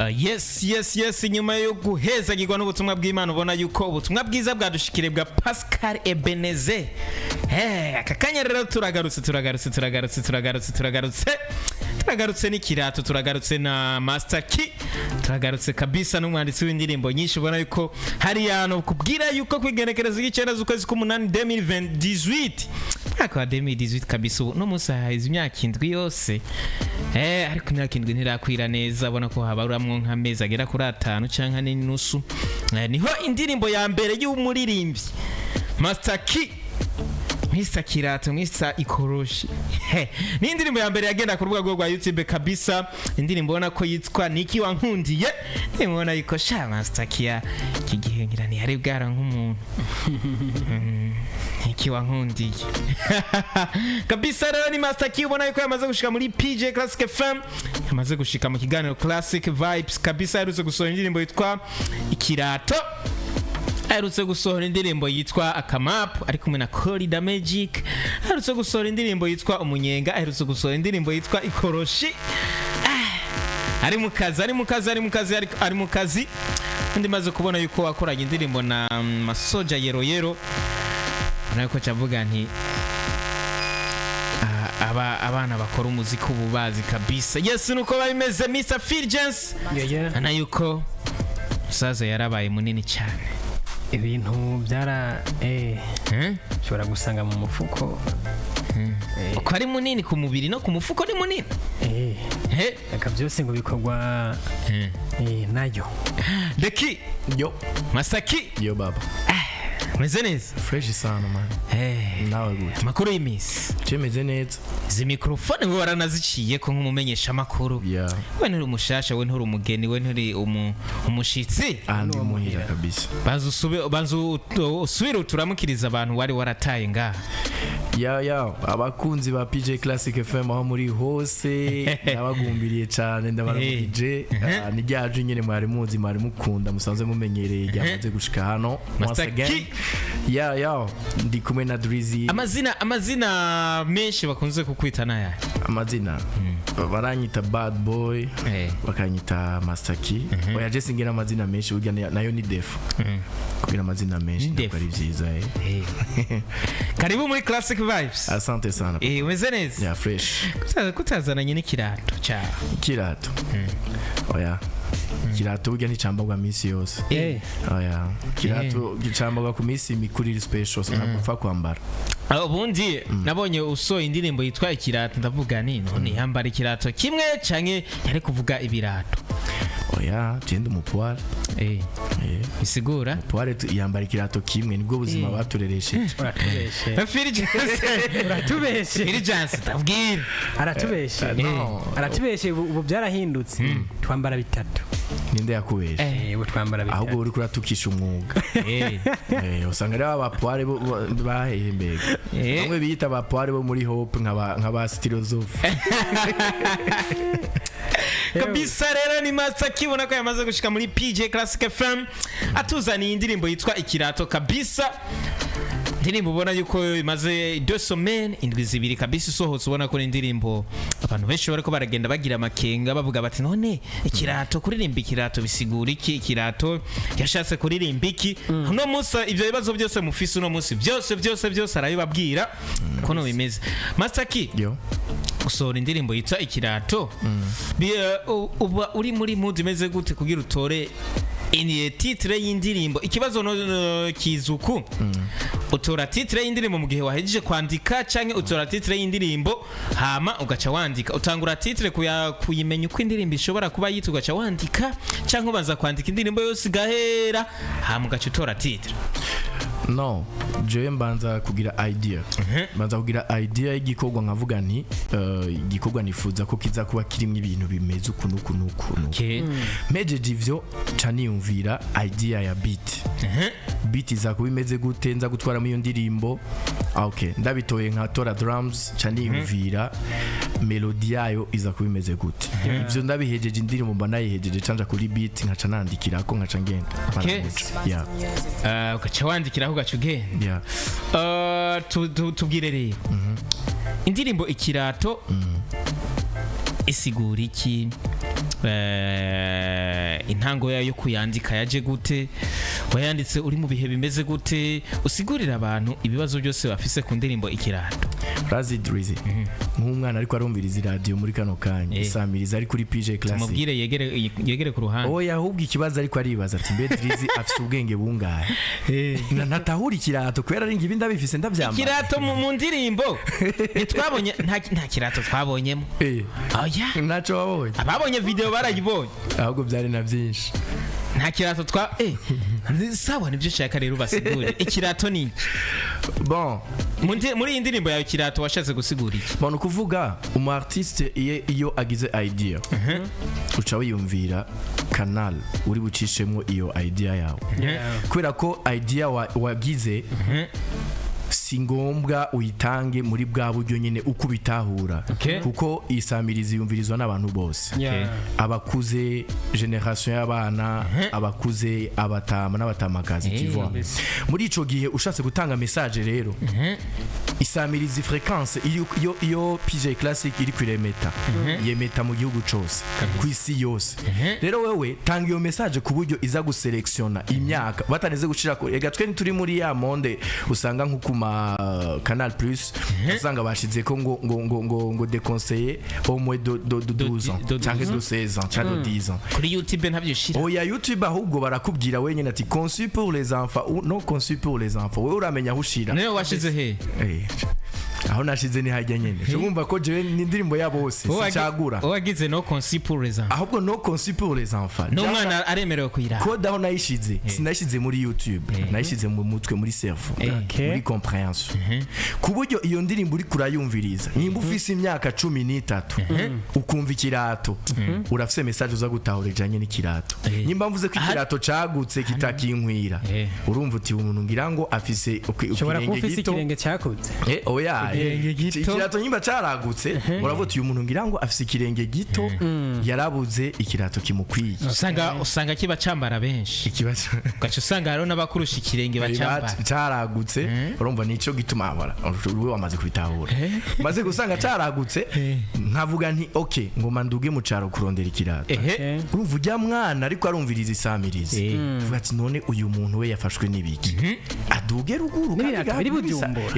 Yes, inyuma yo guhezagirwa n'ubutumwa bw'Imana, ubona yuko ubutumwa bwiza bwadushikire bwa Pascal Ebeneze. Aka kanya rero turagarutse, turagarutse, turagarutse, turagarutse, turagarutse, turagarutse n'ikirato, turagarutse na Master Key, turagarutse kabisa n'umwanditsi w'indirimbo nyinshi. Ubona yuko hari hantu kubwira yuko kwigenekereza 9 z'ukwezi k'umunani 2018, mwaka wa 2018 kabisa. Ubu no munsi haheze imyaka 7 yose, ariko imyaka 7 ntirakwira neza. Ubona ko habaramwo nk'amezi agera kuri 5 canke 4.5. Niho indirimbo ya mbere y'umuririmbyi Master Key, Mr Kirato, Mr Ikoroshi. Ni indirimbo ya mbere yagenda ku rubuga rwa YouTube kabisa. Indirimbo ubona ko yitwa Niki Wankundiye. Nimubona yuko sha Master Key iki gihe ngira ntiyari bwara nk'umuntu. Niki Wankundiye kabisa. Rero ni Master Key, ubona yuko yamaze gushika muri PJ Classic FM, yamaze gushika mu kiganiro Classic Vibes kabisa. Aherutse gusohora indirimbo yitwa Ikirato, aherutse gusohora indirimbo yitwa Akamapu ari kumwe na Corida Magic, aherutse gusohora indirimbo yitwa Umunyenga, aherutse gusohora indirimbo yitwa Ikoroshi. Ari mu kazi, ari mu kazi, ari mu kazi, ari mu kazi. Ndi maze kubona yuko wakoranye indirimbo na Masoja Yero Yero, nako cavuga nti abana bakora umuziki ubu bazi kabisa. Yes, nuko babimeze. Mr Fulgence, ana yuko musaza yarabaye munini cyane. Ibintu byara ushobora gusanga mu mufuko. Uko ari munini ku mubiri no ku mufuko ni munini. Aka byose ngo bikorwa nayo. Deki. Yo. Masaki. Yo baba. Meze neza. Fresh sana man. Nawe gute? Amakuru y'iminsi? Cemeze neza. Izi mikrofone we waranaziciye ko nk'umumenyesha amakuru. Yeah. We nturi umushasha, we nturi umugeni, we nturi umushitsi. Andi muhira kabisa. Banza usubire uturamukiriza abantu wari warataye ngaha. Ya abakunzi ba PJ Classic FM aho muri hose, ndabagumbiriye cyane, ndabaramukije. Ni ryaje nyine mwari muzi, mwari mukunda, musanzwe mumenyereye, ryamaze gushika hano once again. Ya ndi kumwe na Drizzy. Amazina menshi bakunze kukwita naya? Amazina baranyita Bad Boy, bakanyita Master Key. Oya, je singira amazina menshi burya, nayo ni defu. Kugira amazina menshi ntabwo ari byiza. Karibu muri Classic Vibes. Asante sana. Umeze neza? Yeah, fresh. Kutazananye n'ikirato cyawe? Ikirato? Oya, ikirato burya nticambarwa minsi yose. Oya, ikirato gicambarwa ku minsi mikuru iri special, ntabwo upfa kwambara. Ubundi nabonye usohoye indirimbo yitwa Ikirato, ndavuga ni none yambara ikirato kimwe canke yari kuvuga ibirato? Oya, genda umupuware. Bisigura? Umupuware yambara ikirato kimwe, nibwo buzima batureresheje. Uratubeshe. Fulgence, ndabwira. Aratubeshe. Aratubeshe, ubu byarahindutse. Twambara bitatu. Ninde yakubeshe? Ubu twambara bitatu. Ahubwo uri kuratukisha umwuga. Usanga ari abapuware baheye mbega. Bamwe biyita abapuware bo muri Hope nk'aba Stilozofe. Kabisa. Rero ni Master Key, ubona ko yamaze gushika muri PJ Classic FM, atuzaniye indirimbo yitwa Ikirato kabisa. Indirimbo ubona yuko imaze 2 semaines, indwi 2 kabisa isohotse. Ubona ko ni indirimbo abantu benshi bariko baragenda bagira amakenga, bavuga bati none ikirato, kuririmba ikirato bisigura iki? Ikirato yashatse kuririmba iki? Uno munsi ivyo bibazo byose mufise uno munsi, byose byose byose arabibabwira ukuntu bimeze. Master Key, usohora indirimbo yitwa Ikirato, uba uri muri mood imeze gute kugira utore titre y'indirimbo? Ikibazo no kizuku, utora titre y'indirimbo mu gihe wahejeje kwandika, canke utora titre y'indirimbo hama ugaca wandika? Utangura titre kuyimenya uko indirimbo ishobora kuba yitwa ugaca wandika, canke ubanza kwandika indirimbo yose igahera hama ugaca utora titre? No, jewe mbanza kugira idea. Mbanza kugira idea y'igikorwa, nkavuga nti igikorwa nifuza ko kiza kuba kirimo ibintu bimeze uku n'uku n'uku. Mpejeje ivyo, ca niyumvira idea ya beat. Beat iza kuba imeze gute nza gutwaramo iyo ndirimbo? Okay, ndabitoye, nkatora drums, ca niyumvira melody yayo iza kuba imeze gute. Ivyo ndabihejeje, indirimbo mba nayihejeje, canja kuri beat, nkaca nandikirako, nkaca ngenda. Ugaca wandikiraho, ugaca ugenda. Tubwire rero. Indirimbo Ikirato isigura iki? Intango yayo yo kuyandika yaje gute? Wayanditse uri mu bihe bimeze gute? Usigurira abantu ibibazo byose bafise ku ndirimbo Ikirato. Urazi Drizzy, nk'umwana ariko arumviriza iradiyo muri kano kanya, isamiriza ari kuri PJ Classic, Mubwire yegere, yegere ku ruhande. Oya, ahubwo ikibazo ariko aribaza ati: "Mbe Drizzy afise ubwenge bungahe?" Natahura ikirato kubera ari ngibi ndabifise, ndabyambara. Ikirato mu ndirimbo ntitwabonye, nta kirato twabonyemo. Oya. Ntaco wabonye? Ababonye video barayibonye. Ahubwo byari na byinshi. Nta kirato twa sawa, nibyo nshaka rero basigure ikirato ni iki. Bon. Muri iyi ndirimbo yawe Ikirato washatse gusigura iki? Bon, ukuvuga umu artiste iyo agize idea, uca wiyumvira canal uri bucishemwo iyo idea yawe, kubera ko idea wagize si ngombwa uyitange muri bwa buryo nyine uko ubitahura, kuko isamirizi yumvirizwa n'abantu bose, abakuze, génération y'abana, abakuze, abatama n'abatamakazi, tu vois. Muri ico gihe ushatse gutanga message rero, isamirizi fréquence iyo PJ Classic iri kwiremeta, yemeta mu gihugu cose, ku isi yose. Rero wewe tanga iyo message ku buryo iza guselectiona imyaka bataneze gushira ko. Ega twe ntituri muri ya monde usanga nko ku ma Canal Plus usanga bashize ko ngo déconseillé au moins de 12 ans de cyangwa 12 de 16 ans cyangwa de 10 ans. Kuri YouTube ntabyo ushira. Oya, YouTube ahubwo barakubwira wenyine ati "conçu pour les enfants" ou "non conçu pour les enfants". Wewe uramenya aho ushira. Niwe washize he? Aho nashize ni hajya nyene. Urumva ko jewe ni indirimbo ya bose, sincagura. Wagize "non conçu pour les enfants". Ahubwo "non conçu pour les enfants". N'umwana aremerewe kuyiraba. Code aho nayishize, sinayishize muri YouTube, nayishize mu mutwe, muri cerveau, muri compréhension, ku buryo iyo ndirimbo uri kurayumviriza, nimba ufise imyaka 13 ukumva ikirato, urafise message uza gutahura ijanye n'ikirato. Nimba mvuze ko ikirato cagutse kitakinkwira, urumva uti umuntu ngira ngo afise Ushobora kuba ikirenge ufise gito. ikirenge cyakutse. Oya. Ikirenge gito. Ikirato nyimba caragutse, uravuga uti uyu muntu ngira ngo afise ikirenge gito, yarabuze ikirato kimukwiye. Usanga kiba cambara benshi. Ikibazo Ugaca usanga hariho n'abakurusha ikirenge bacambara. Caragutse, urumva nico gituma abara uri wamaze kubitahura. Maze gusanga caragutse, nkavuga nti ok, ngoma nduge mu caro kurondera ikirato. Urumva ujya mwana ariko arumviriza isamirizi, uvuga ati none uyu muntu we yafashwe n'ibiki aduge ruguru kandi N'ibirato biri Bujumbura.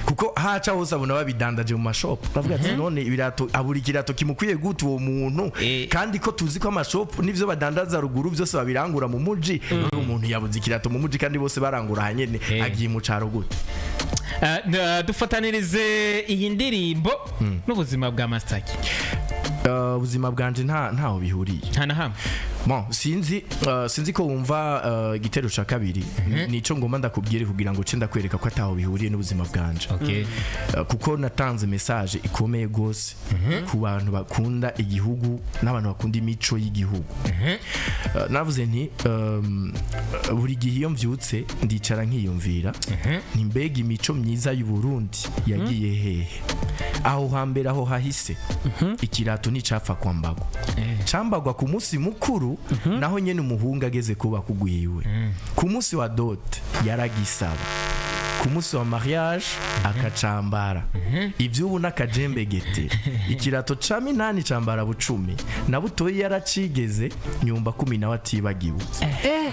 Kuko haca hose abona babidandaje mu mashopu, uravuga ati none ibirato abura ikirato kimukwiye gute uwo muntu? Kandi ko tuzi ko amashopu n'ivyo badandaza ruguru byose babirangura mu muji, none umuntu yabuze ikirato mu muji kandi bose barangura hanyene, agiye mu caro gute? Dufatanirize iyi ndirimbo n'ubuzima bwa Mastaki. Ubuzima bwanje ntaho bihuriye. Nta na hamwe. Bon, sinzi ko wumva igitero ca kabiri, nico ngomba ndakubwire kugira ngo ce ndakwereka ko ataho bihuriye n'ubuzima bwanje. Kuko natanze message ikomeye gose ku bantu bakunda igihugu n'abantu bakunda imico y'igihugu. Navuze nti buri gihe iyo mvyutse ndicara nkiyumvira nti mbega imico myiza y'u Burundi yagiye hehe? Aho hambere, aho hahise, ikirato nticapfa kwambagwa, cambagwa ku munsi mukuru, naho nyene umuhungu ageze kuba kugwiwe, ku munsi wa dot yaragisaba, ku munsi wa mariage akacambara. Ivy'ubu n'akajembegete, ikirato ca minani cambara bucumi na butoyi yaracigeze, nyumba kumi nawe atibagiwe.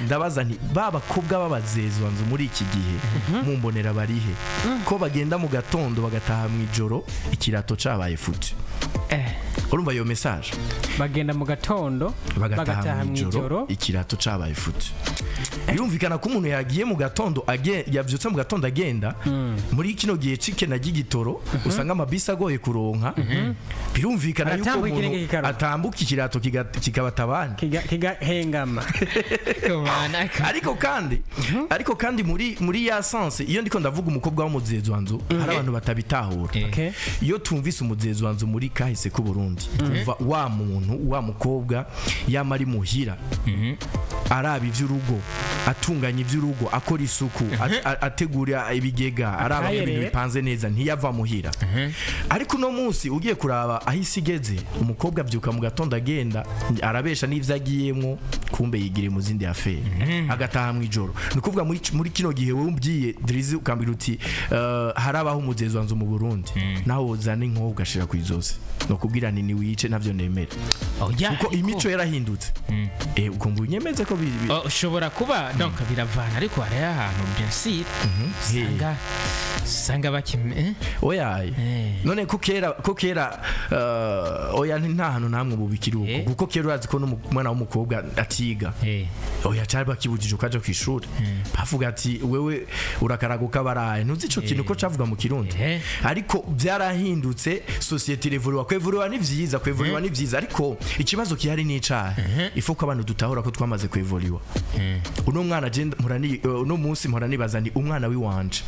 Ndabaza nti ba bakobwa b'abazezwa nzu muri iki gihe mumbonera barihe, ko bagenda mu gatondo bagataha mu ijoro ikirato cabaye foutu? Urumva iyo message? Bagenda mu gatondo Bagataha mu ijoro ikirato cabaye foutu. Birumvikana ko umuntu yagiye mu gatondo, yavyutse mu gatondo agenda, muri kino gihe cikena ry'igitoro usanga amabisi agoye kuronka, birumvikana yuko Aratambuka ikirenge umuntu kikaruha. atambuka ikirato kikabatabana. Kigahengama. Ariko kandi muri ya sens, iyo ndiko ndavuga umukobwa w'umuzezwanzu, hari abantu batabitahura. Iyo tumvise umuzezwanzu muri kahise k'u Burundi, tumva wa muntu wa mukobwa yama ari muhira, araba ivy'urugo, atunganya ivy'urugo, akora isuku, ategura ibigega, araba ko ibintu Akayerera. bipanze neza, ntiyava muhira. Ariko uno munsi ugiye kuraba aho isi igeze, umukobwa abyuka mu gatondo agenda, arabesha n'ivyo agiyemwo. Kumbe yigiriye mu zindi affaire, agataha mu ijoro. Ni ukuvuga muri kino gihe wowe umbwiye Drizzy, ukambwira uti harabaho umuzezo wanzu mu Burundi, nawe wozana inkoho ugashira ku izosi, no kubwira ni niwice, ntavyo nemera. Oya, kuko ariko- imico yarahindutse. Ugomba unyemeze ko Oh, ushobora kuba donc biravana, ariko hariho ahantu bien sûr usanga bakime, eh? Oya. None ko kera oya, nta hantu namwe ubu bikiri uko. Kuko kera urazi ko n'umwana w'umukobwa atiga. Oya, cyari bakibujije ukaja ku ishuri, bavuga ati wewe urakaraguka baraye, ntuzi ico kintu ko cavuga mu Kirundi. Ariko byarahindutse, société irevoluwa. Kwevoluwa ni vyiza, kwevoluwa ni vyiza, ariko ikibazo kihari ni icahe? Ifo ko abantu dutahura ko twamaze kwevoluwa. Uno mwana je mpora uno munsi mpora nibaza ni umwana wiwanje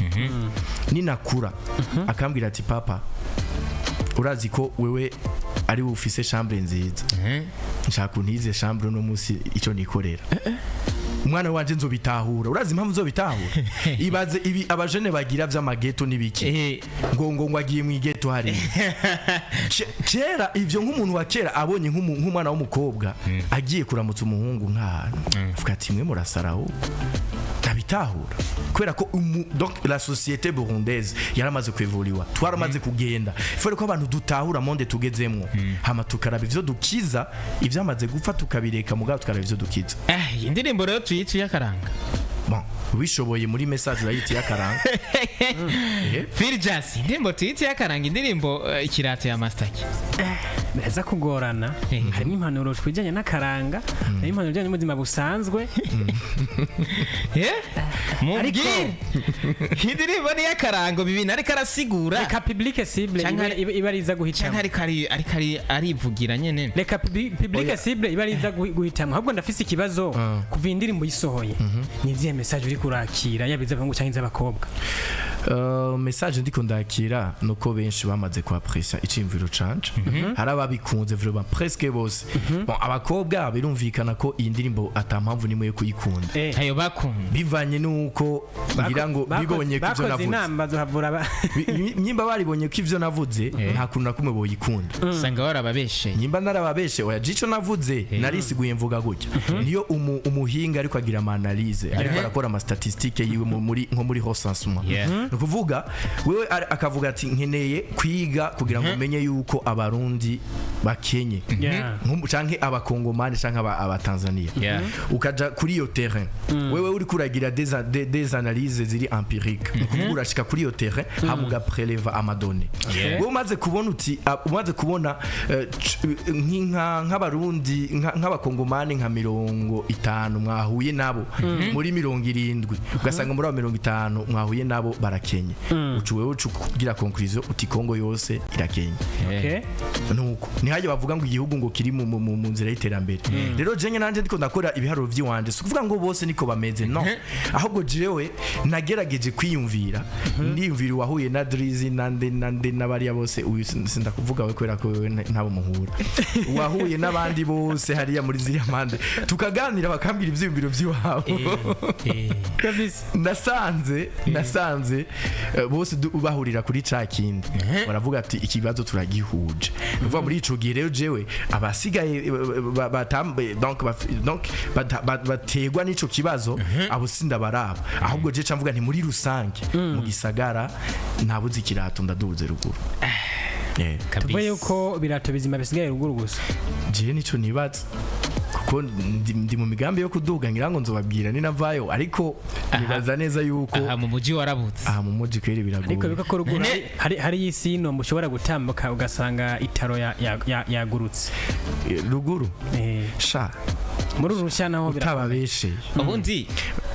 ninakura akambwira ati: "Papa, urazi ko wewe ari we ufise chambre nziza, nshaka untize chambre uno munsi icyo nikorera." Umwana wanje nzobitahura. Urazi impamvu nzobitahura? Ibaze ibi abajene bagira vy'amageto n'ibiki, ngo agiye mu igeto hariya. Kera ivyo nk'umuntu wa kera abonye nk'umwana w'umukobwa agiye kuramutsa umuhungu nk'ahantu, avuga ati: "Mwe murasaraho." Ntabitahura kubera ko donc la société burundaise yaramaze kwevuriwa, twaramaze kugenda. Ifore ko abantu dutahura monde tugezemwo, hama tukaraba ivyo dukiza, ivyamaze gupfa tukabireka, mugabo tukaraba ivyo dukiza. Iyi ndirimbo rero tuyita iyakaranga? Bon, ubishoboye muri message urayita iyakaranga. Phil Jazz, indirimbo tuyita iyakaranga, indirimbo ikirato ya Master Key? Biraza kugorana. Harimo impanuro ku bijyanye n'akaranga, harimo impanuro ijyanye n'ubuzima busanzwe. Mubwire, indirimbo ni iy'akarango, bibintu ariko arasigura? Reka public cible Canke iba ari iza canke guhitamo. ariko arivugira nyene. Reka public Oya. cible iba ari iza guhitamo. Ahubwo ndafise ikibazo: kuva iyi ndirimbo yisohoye, ni izihe message uri kurakira, yaba iz'abahungu cyangwa iz'abakobwa? Message ndiko ndakira nuko benshi bamaze kuapresa iciyumviro canje. Hari ababikunze vraiment, presque bose. Bon, abakobwa birumvikana ko iyi ndirimbo ata mpamvu nimwe yo kuyikunda. Ayo bakunda. Bivanye nuko ngira ngo bibonye ko ivyo bakoze navuze inama bazohavura nyimba baribonye ko ivyo navuze, nta kuntu na kumwe boyikunda. Usanga warababesheye. Nyimba narababeshe, oya, jico navuze narisiguye, mvuga gutya: niyo umuhinga ariko agira ama analyse, ariko arakora ama statistique yiwe muri nko muri recensement, ni ukuvuga wewe akavuga ati nkeneye kwiga kugira ngo menye yuko Abarundi bakenye, canke Abakongomani canke Abatanzania. Ukaja kuri iyo terrain, wewe uri kuragira des analyses ziri empirique, ni ukuvuga urashika kuri iyo terrain, hama ugapreleva ama données. Wewe umaze kubona uti umaze kubona nk'Abarundi, nk'Abakongomani nka 50 mwahuye nabo muri 70, ugasanga muri abo 50 mwahuye nabo barakenye, uca wewe uca ugira conclusion uti Kongo yose irakenye. Nuko ntihajye bavuga ngo igihugu ngo kiri mu nzira y'iterambere. Rero jenye nanje ndiko ndakora ibiharuro by'iwanje, si ukuvuga ngo bose niko bameze, no, ahubwo jewe nagerageje kwiyumvira, ndiyumvira uwahuye na Drizzy nande nande n'abariya bose. Uyu sindakuvuga we kubera ko wewe ntabo muhura. Uwahuye n'abandi bose hariya muri ziriya mpande, tukaganira, bakambwira ivyiyumviro by'iwabo, Kabisa. nasanze bose bahurira kuri ca kindi, baravuga ati ikibazo turagihuje. Ni ukuvuga muri ico gihe rero jewe abasigaye donc baterwa n'ico kibazo, abo sindabaraba. Ahubwo je ca mvuga nti muri rusange mu gisagara ntabuze ikirato, ndaduze ruguru. Tuvuye yuko birato bizima bisigaye ruguru gusa. Jewe nico nibaza, kuko ndi mu migambi yo kuduga, ngira ngo nzobabwira ninavayo, ariko nibaza neza yuko aha mu muji warabutse. Aha mu muji kweri ariko biragoye. bika ko ruguru hari isi ino ushobora gutambuka ugasanga itaro yagurutse. Ruguru sha. Muri uru rushya naho utababesheye, Ubundi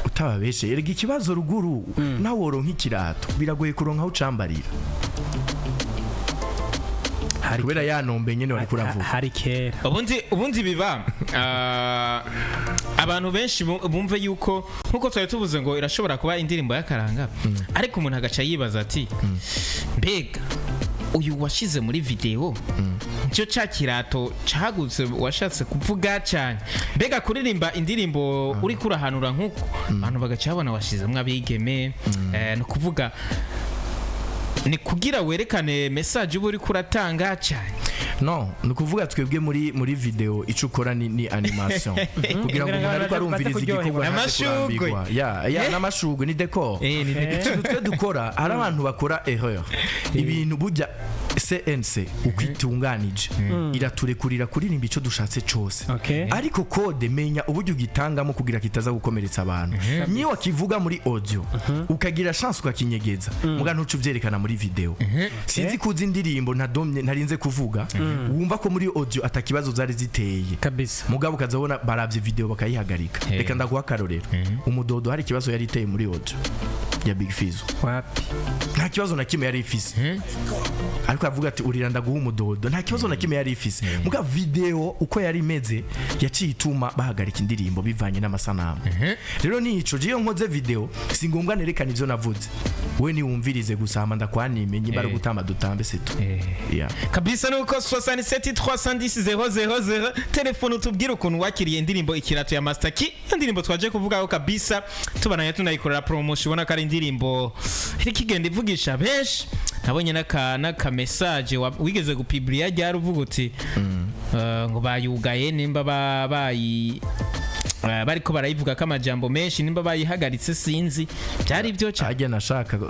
utababesheye, erega ikibazo ruguru nawe woronka ikirato, biragoye kuronka aho ucambarira hari kubera ya nombe nyene wariko uravuga. Hari kera. Ubundi biba abantu benshi bumve yuko nkuko twari tuvuze ngo irashobora kuba indirimbo y'akaranga, ariko umuntu agaca yibaza ati mbega uyu washize muri video nicyo ca kirato cagutse washatse kuvuga cyane? Mbega kuririmba indirimbo uri kurahanura nk'uko abantu bagaca babona washizemwo abigeme, ni ukuvuga ni kugira werekane message uba uri kuratanga cyane? No, ni ukuvuga twebwe muri video icyo ukora ni animation kugira ngo umuntu ariko arumviriza igikorwa ntaze Amashugwe. kurambirwa. Ya, n'amashugwe ni décor. Ni décor. Ikintu twe dukora, hari abantu bakora erreur, ibintu burya CNC uko itunganije iraturekurira kuririmba icyo dushatse cyose, ariko code menya uburyo ugitangamo kugira kitaza gukomeretsa abantu. Niyo wakivuga muri audio ukagira chance ukakinyegeza, muga ntuce uvyerekana muri video. Sinzi kuzi indirimbo ntadomye ntarinze kuvuga, wumva ko muri audio atakibazo zari ziteye, mugabo ukazabona baravye video bakayihagarika. Reka ndaguha akarorero: umudodo, hari ikibazo yari iteye muri audio ya Big Fizzo? Wapi. Nta kibazo na kimwe yari ifise, ariko avuga ati urira ndaguha umudodo, nta kibazo na kimwe yari ifise. Muga video uko yari imeze yaciye ituma bahagarika indirimbo bivanye n'amasanamu. Rero nico jiyo nkoze video, si ngombwa nerekana ivyo navuze, we niwumvirize gusa, hama ndakwanime nyimba ari gutamba dutambe, c'est tout. Yeah. Kabisa, nuko 67 310 000 telefone, utubwire ukuntu wakiriye indirimbo Ikirato ya Master Key, iyo ndirimbo twaje kuvugaho kabisa, tubananye tunayikorera promotion. Ubona ko ari indirimbo iriko igenda ivugisha benshi. Nabonye n'aka message wigeze gupubliya ryari, uvuga uti ngo bayugaye nimba bayi bariko barayivuga ko amajambo menshi, nimba bayihagaritse, sinzi byari byo cyane. Harya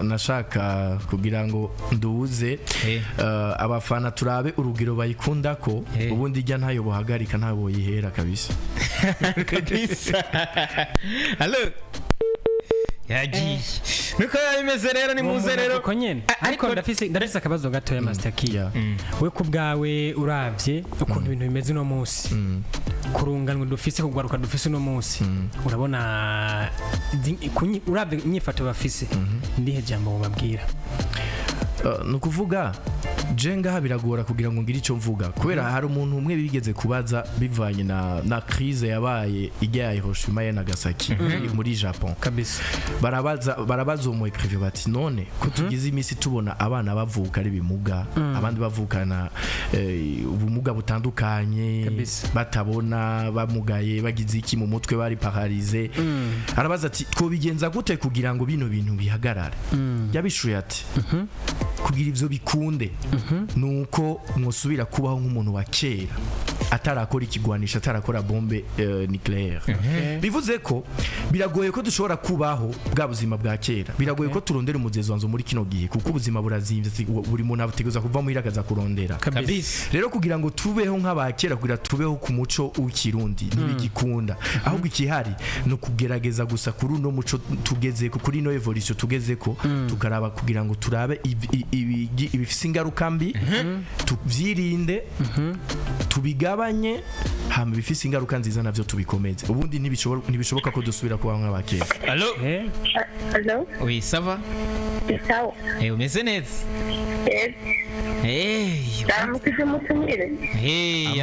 nashaka kugira ngo nduze abafana, turabe urugero bayikunda ko ubundi ijya ntayo buhagarika, ntayo boyihera kabisa. Kabisa. Allo, yagiye. Niko biba bimeze rero, nimuze rero. Uko nyene. Ariko Ariko ndafise akabazo gatoya, Master Key. We ku bwawe, uravye ukuntu ibintu bimeze uno munsi, kurunganwe dufise, kugwaruka dufise uno munsi, urabona uravye inyifato bafise, ndihe jambo mubabwira? Ni ukuvuga je ngaha biragora kugira ngo ngire icyo mvuga, kubera hari umuntu umwe bigeze kubaza bivanye na crise yabaye ijya ya Hiroshima ya Nagasaki muri Japon. Barabaza uwo mu écrivain bati: "None ko tugize iminsi tubona abana bavuka ari bimuga, abandi bavukana ubumuga butandukanye, batabona, bamugaye, bagize iki mu mutwe, bari paralysé?" Arabaza ati: "Twobigenza gute kugira ngo bino bintu bihagarare?" Yabishuye ati: "Kugira ivyo bikunde nuko mwosubira kubaho nk'umuntu wa kera atarakora ikigwanisha, atarakora bombe nucléaire." Bivuze ko biragoye ko dushobora kubaho bwa buzima bwa kera, biragoye ko turondera umuzezo wanzo muri kino gihe, kuko ubuzima burazimvye, buri muntu ategerezwa kuva muhira akaza kurondera. Rero kugira ngo tubeho nk'abakera, kugira tubeho ku muco w'ikirundi, ntibigikunda. Ahubwo ikihari ni ukugerageza gusa kuri uno muco tugezeko, kuri ino evolution tugezeko, tukaraba kugira ngo turabe ibifise ingaruka mbi tuvyirinde, tubigabanye, hama ibifise ingaruka nziza navyo tubikomeze. Ubundi ntibishoboka ko dusubira kubaho nk'abakera. Allo? Allo? Oui, ça va? Sawa. Umeze neza? Yes. Ndaramukije umutumire.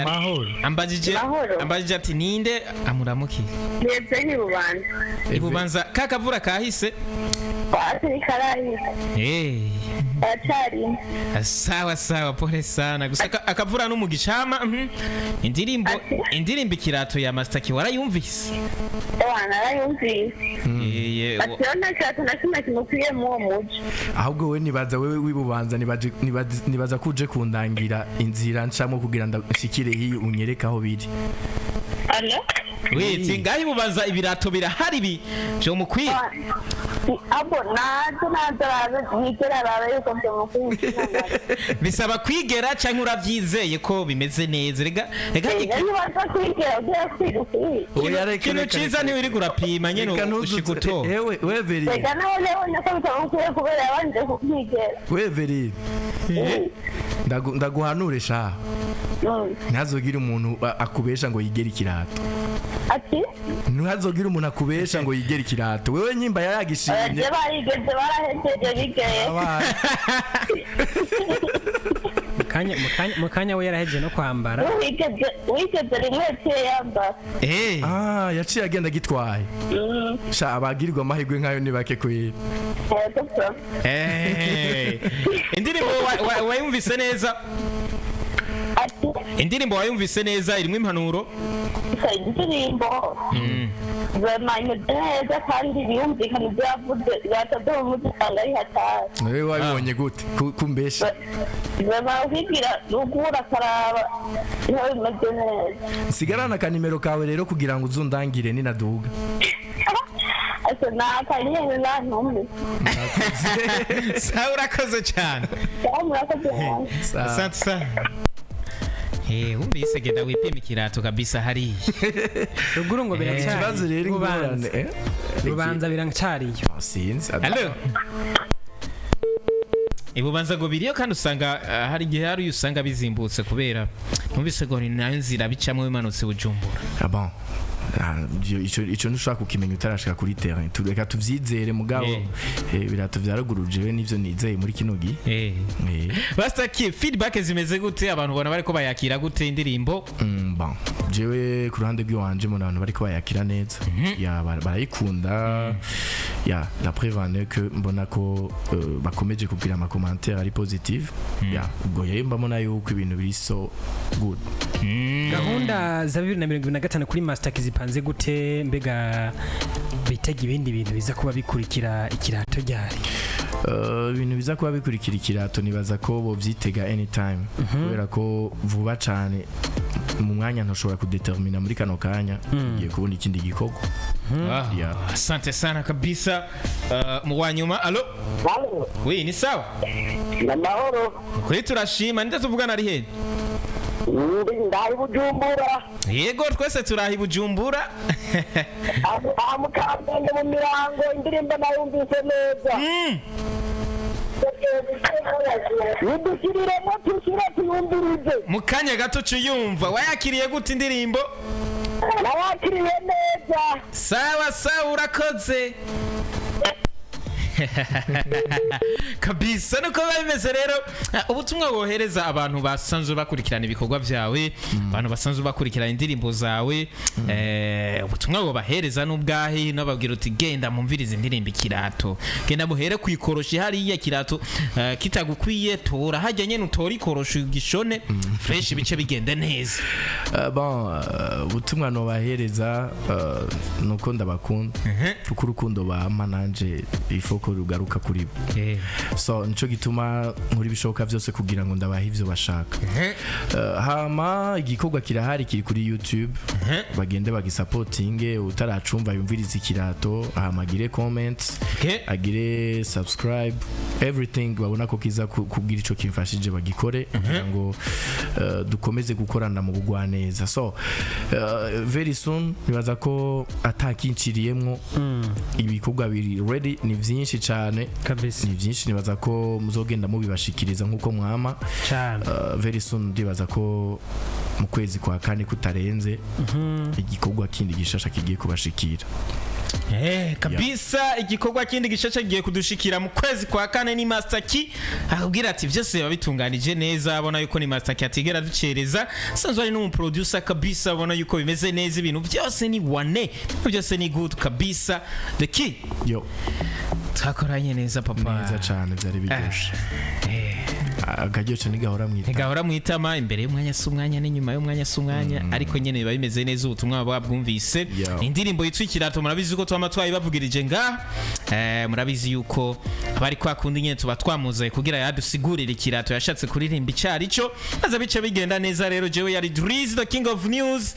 Amahoro. Ambajije. Amahoro. Ambajije ati ninde amuramukiye? Neza, ni Bubanza. Ibubanza kakavura kahise? Wasi ntikarahita. Aracarimo. Sawa sawa, pole sana. Gusa akavura n'umugisha hama indirimbo Ati. Indirimbo Ikirato ya Master Key warayumvise? Ewa, narayumvise. Ati rero nta kirato na kimwe kimukwiye muri uwo muco. Ahubwo we nibaza, wewe wibubanza, nibaza ko uje kundangira inzira ncamo kugira ndashikire hiyi, unyereke aho biri. Allo? Witsi ngaho ibubanza ibirato birahari bi vyo mukwiye? Abo nazo nazo arabe yigera arabe yuko vyomukwiye. Bisaba kwigera canke uravyizeye ko bimeze neza? Rega rega. Nibaza kwigera ugiye kwiga ukwiye. Oya, reka, Ikintu reka, ciza reka. ntiwirigura urapima nyene Reka ntuzuze- ushika utora. Ewe we Veri. Reka nawe yabonye ko bitamukwiye kubera yabanje kukwigera. We Veri, ndaguhanure sha, ntihazogire umuntu akubesha ngo yigere ikirato. Ati? Ntihazogire umuntu akubesha ngo yigere ikirato. Wewe nyimba yaragishimye. Abaje barigeze barahejeje bigeye. Abaye. Mu kanya we yarahejeje no kwambara. Wigeze wigeze rimwe yaciye yambara. Ah, yaciye agenda agitwaye. Sha, abagirirwa amahirwe nkayo ni bake kweri. Yego bro. Indirimbo wayumvise neza? Ati? Indirimbo wayumvise neza, irimo impanuro? Gusa indirimbo Vraiment imeze neza kandi birumvikana ibyo yavuze, ibirato byo mu mujyi usanga ari hatari. Wewe wabibonye gute? Kumbesha. Vraiment ukibwira ruguru akaraba niho bimeze neza. Sigarana akanimero kawe rero kugira ngo uzundangire ninaduga. Ese nakanyene nantumye. Sawa, urakoze cyane. Sawa, murakoze cyane. Asante sana. Wumvise, genda wipima ikirato kabisa hariya. Ruguru ngo biracyari. Ikibazo rero, ingorane Rubanza. Rubanza biracyariyo. Sinzi. Allo, ibubanza ngo biriyo kandi usanga hari igihe hari usanga bizimbutse kubera numvise ngo ni nayo nzira bicamwo bimanutse Bujumbura. Ah bon. Ah, ico ntushobora kukimenya utarashika kuri terrain. Reka tuvyizere mugabo. Ibirato vya ruguru jewe nivyo nizeye muri kino gihe. Master Key, feedback zimeze gute? Abantu ubona bariko bayakira gute indirimbo? Bon, jewe ku ruhande rw'iwanje mbona abantu bariko bayakira neza, ya barayikunda. Ya la preuve en est que mbona ko bakomeje kugira ama commentaire ari positive. Ya ubwo rero mbona yuko ibintu biri so good. Gahunda za 2025 kuri Master Key zipanze gute? Mbega bitega ibindi bintu biza kuba bikurikira ikirato ryari? Ibintu biza kuba bikurikira ikirato nibaza ko bovyitega anytime, kubera ko vuba cane mu mwanya ntushobora kudetermina muri kano kanya tugiye kubona ikindi gikorwa. Yeah. Asante sana kabisa. Mu wa nyuma, allo? Halo, Oui, ni sawa? ni amahoro. Kuri turashima, ninde tuvugana, ari he? Ndi ndahi Bujumbura. Yego, twese turaha i Bujumbura. Aha mu Kamenge mu Mirango, indirimbo nayumvise neza. Nidushyiriremo tushyire tuyumvirize. Mu kanya gato cuyumva. Wayakiriye gute indirimbo? Nawakiriye neza. Sawa sawa, urakoze kabisa. Nuko biba bimeze rero. Ubutumwa wohereza abantu basanzwe bakurikirana ibikorwa byawe, abantu basanzwe bakurikirana indirimbo zawe, ubutumwa wobahereza n'ubwahe? Nababwira uti genda mumvirize indirimbo ikirato, genda muhere ku ikoroshi hariya, kirato kitagukwiye tora hajya nyene utora ikoroshi ugishone fresh, bice bigende neza. Bon, ubutumwa nobahereza nuko ndabakunda, kuko urukundo bampa nanje ifo ko rugaruka kuri bo. So nico gituma nkora ibishoboka byose kugira ngo ndabahe ivyo bashaka. Hama igikorwa kirahari, kiri kuri YouTube, bagende bagisapotinge. Utaracumva yumvirize ikirato, hama agire comments, agire subscribe, everything babona ko kiza kugira ico kimfashije bagikore kugira ngo dukomeze gukorana mu bugwaneza. So very soon nibaza ko atakinciriyemwo, ibikorwa biri ready, ni vyinshi cyane. Kabisa. Ni byinshi, nibaza ko muzogenda mubibashikiriza nkuko mwama. Cyane. Very soon ndibaza ko mu kwezi kwa kane kutarenze igikorwa kindi gishasha kigiye kubashikira. Kabisa, igikorwa kindi gishasha kigiye kudushikira mu kwezi kwa kane. Ni Master Key akubwira ati byose biba bitunganije neza. Abona yuko ni Master Key atigera ducereza, sanzwe ari n'umuproducer kabisa. Abona yuko bimeze neza, ibintu byose ni wane, ibintu byose ni good kabisa. The Key, yo. twakoranye neza, papa. Neza cyane, byari biryoshe. Akaryoshe ntigahora mwita. Ntigahora mu itama. Imbere y'umwanya si umwanya n'inyuma y'umwanya si umwanya, ariko nyene biba bimeze neza. Ubutumwa buba bwumvise. Indirimbo yitwa ikirato, murabizi ko twama twayibavugirije ngaha. Murabizi yuko abari kwa kundi nyene tuba twamuzaye kugira yadusigurire ikirato yashatse kuririmba icari cyo, maze bice bigenda neza. Rero jewe yari Drizzy, the king of news.